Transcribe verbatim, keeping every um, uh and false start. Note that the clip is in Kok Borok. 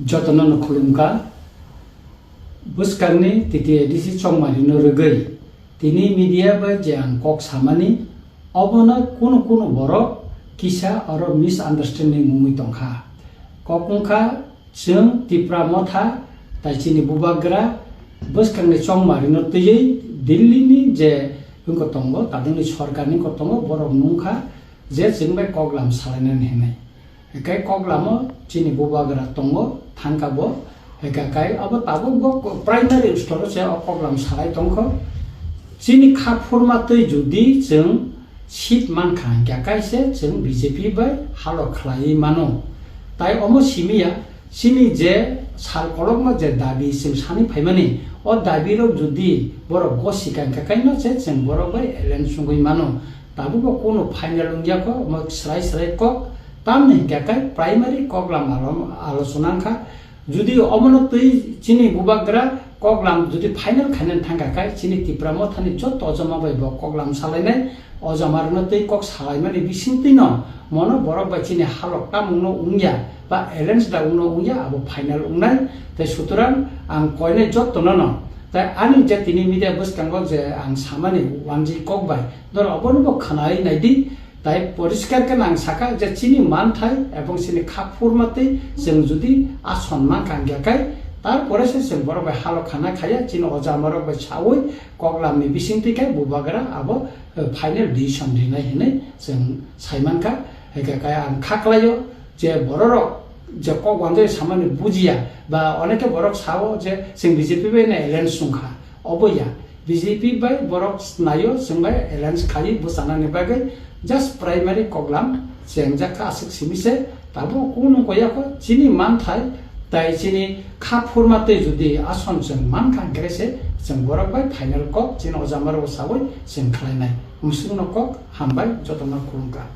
Jotono no khulumkha. Bwskangni T T A D C chongmarino rwgwi tini media bai je ang kok samani, obono kunu kunu borok kisa oro misunderstanding wngwi tongkha. Kok wngkha, chwng Tipra Motha tai chini bubagra bwskangni chongmarino twiwi Delhi ni je wngkha tongo, tabukni sorkarni wngkha tongo, borok nungkha je chwng bai koklam salainani hinwi. Hinkhe koklamo chini bubagra tongo, thangkha bo. Hinkhe kai abo tabuk bo primary store se o koklam salai tongkho. Chini kha phurma twi judi chwng seat mankha hinkhe kaise chwng B J P bai halo khlaiwi mano. Tai omo simiya, chini je sal kolokma je dabi chwng sani phaimani, o dabi rok judi borok gosika hinkhe kaino se chwng borok bai alliance wngwi mano. Tabukbo kunu final wngya kho, omo srai srai kok, tamni hinkhe kai primary koklam alo-, alochona wngkha. Judi omono twi chini bubagra koklam judi final khainani thangkha kai, chini Tipra Mothani joto ojama bai bo koklam salainai, ojama rwno twi kok salaimani bisingtwino mono borok bai chini halok tamungno wngya, ba alliance da wngno wngya, abo final wngnai. Tai sutorang ang koinai jotono no, tai ani je tini media bwskango je ang samani wanjwi kok bai, dol obono bo khwnai naidi. Tai poriskar khe nang sakha je chini manthai ebong chini kha phurma twi chwng judi ason mankha hinkhe kai, tarpore se chwng borok bai halok khana khaya, chini ojamarok bai sawi koklamni bisingtwi kai bubagra abo, eh, final decision rinai hinwi chwng saimankha. Hinkhe kai ang kha klaio je bororok je kok wanjwi samani bujiya, ba onekhe borok sao je chwng B J P bai no alliance wngkha, obo ya. B J P bai borok naio chwng bai alliance khaiwi bwchanani bagwi just primary koklam chengjak kha aswk simi se, tabuk kunu koya kho chini manthai tai chini kha phurma twi judi ason chwng mankha hinkhe se chwng borok bai final kok chini ojamarok sawi chwng khlainai. Musungno kok hambai jotono khulumkha.